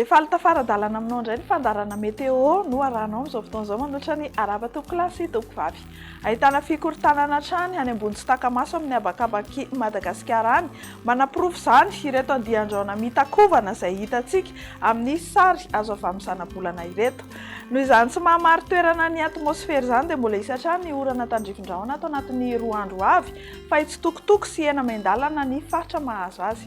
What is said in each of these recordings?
Faly tafara-dalana aminao indray ny fandaharana Météo no arahanao amin'izao fotoana izao manolotra ny arahaba tompokolahy sy tompokovavy. Ahitana fikorontanana hatrany any ambony tsy taka-maso amin'ny habakabak'i Madagasikara any. Manaporofo izany ireto andian-drahona mitakovana izay hitantsika amin'ny sary azo avy amin'ny zanabolana ireto. Noho izany tsy maha-marin-toerana ny atmosfera izany dia mbola hisy hatrany ny orana tandrifin-drahona ato anatin'ny roa andro ho avy fa hitsitokotoko sy hena miandalana ny faritra mahazo azy.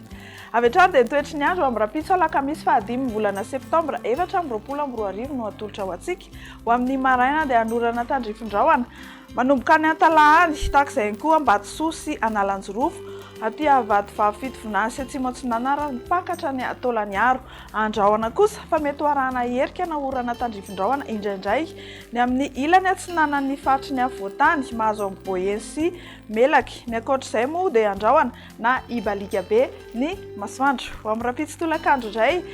Avy hatrany dia ny toetry ny andro amin'ny rahampitso alakamisy fahadimy volana septambra 2024 no atolotra ho antsika. Ho amin'ny maraina dia hanorana tandrifin-drahona manomboka any Antalaha any, tahaka izay ihany koa Ambatosoa sy Analanjirofo, aty Vatovavy Fitovinany sy Atsimo Atsinanana ary mipaka hatrany Taolagnaro. Andrahona kosa fa mety ho arahana herika na orana tandrifin-drahona indraindray ny amin'ny ilany atsinanan'ny faritry ny afovoantany, mahazo an'i Boeny sy Melaky. Ny ankoatr'izay moa dia andrahona na hibaliaka be ny masoandro. Ho amin'ny rahampitso tolakandro indray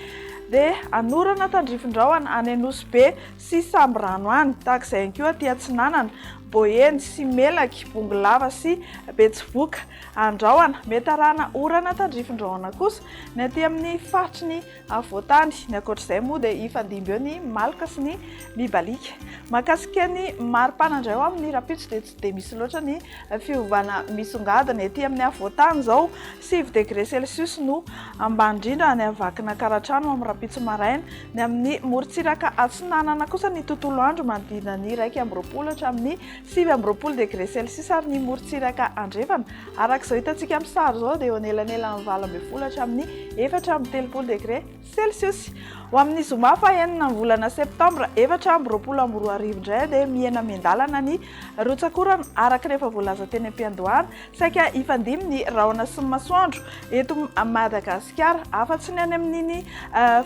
dia hanorana tandrifin-drahona any Nosy Be sy Sambirano any, tahaka izay ihany koa aty Atsinanana, Boeny sy Melaky, Bongolava sy Betsiboka. Andrahona, mety arahana orana tandrifin-drahona kosa ny aty amin'ny faritry ny afovoantany. Ny ankoatr'izay moa dia hifandimby eo ny maloka sy ny mibaliaka. Mahakasika ny maripana indray ho amin'ny rahampitso dia tsy dia misy loatra ny fiovana misongadina. Ety amin'ny afovoantany izao, 9 degré celsius no ambany indrindra any Vakinankaratra amin'ny rahampitso maraina. Ny amin'ny morontsiraka atsinanana kosa ny tontolo andro manodidina ny 21 hatramin'ny 29 degré celsius ary ny morontsiraka andrefana araka izao hitantsika amin'ny sary izao dia eo anelanelan'ny 18 hatramin'ny 34 degré celsius. Ho amin'ny zoma faha-enina ny volana septambra 2024 indray dia mihena miandalana ny rotsak'orana araka ny efa voalaza teny am-piandohana. Saika hifandimby ny rahona sy ny masoandro eto Madagasikara, afa-tsy ny any amin'iny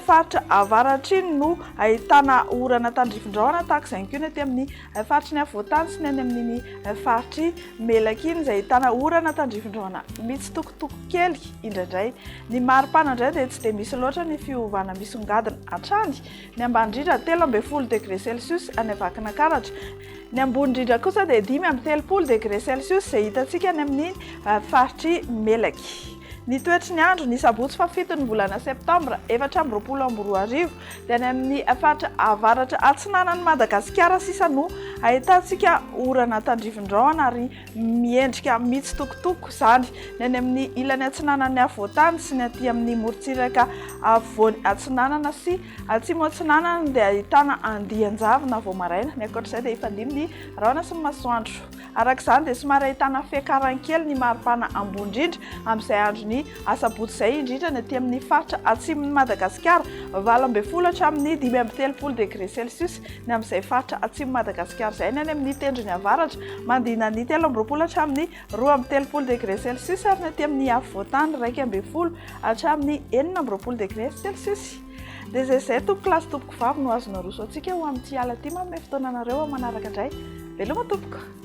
faritra avaratra iny no ahitana orana tandrifin-drahona tahaka izay ihany koa ny aty amin'ny faritry ny afovoantany sy ny any amin'iny faritr'i Melaky iny izay ahitana orana tandrifin-drahona mitsitokotoko kely indraindray. Ny maripana indray dia tsy dia misy loatra ny fiovana misongadina hatrany. Ny ambany indrindra 13 degré celsius any Vakinankaratra. Ny ambony indrindra kosa dia 35 degré celsius izay hitantsika any amin'ny faritr'i Melaky. Ny toetry ny andro, ny sabotsy fahafiton'ny volana septambra 2024 dia any amin'ny faritra avaratra atsinanan'i Madagasikara sisa no ahitantsika orana tandrifin-drahona ary miendrika mitsitokotoko izany. Ny any amin'ny ilany atsinanan'ny afovoantany sy ny aty amin'ny morontsiraka afovoany atsinanana sy Atsimo atsinanana dia ahitana andian-javona vao maraina. Ny ankoatra izay dia hifandimby ny rahona sy ny masoandro. Araka izany dia somary ahitana fiakarany kely ny maripana ambony indrindra amin'izay andron'ny asabotsy izay, indrindra ny aty amin'ny faritra atsimon'i Madagasikara, 18 hatramin'ny 35 degré celsius ny amin'izay faritra atsimon'i Madagasikara izay, ny any amin'ny tendrony avaratra manodidina ny 23 hatramin'ny 32 degré celsius ary ny aty amin'ny afovoantany 11 hatramin'ny 26 degré celsius. Dia izay izay tompoko lahy sy tompoko vavy no azo naroso antsika ho amin'ity ala ity. Manome fotoana anareo amin'ny manaraka indray. Veloma tompoko.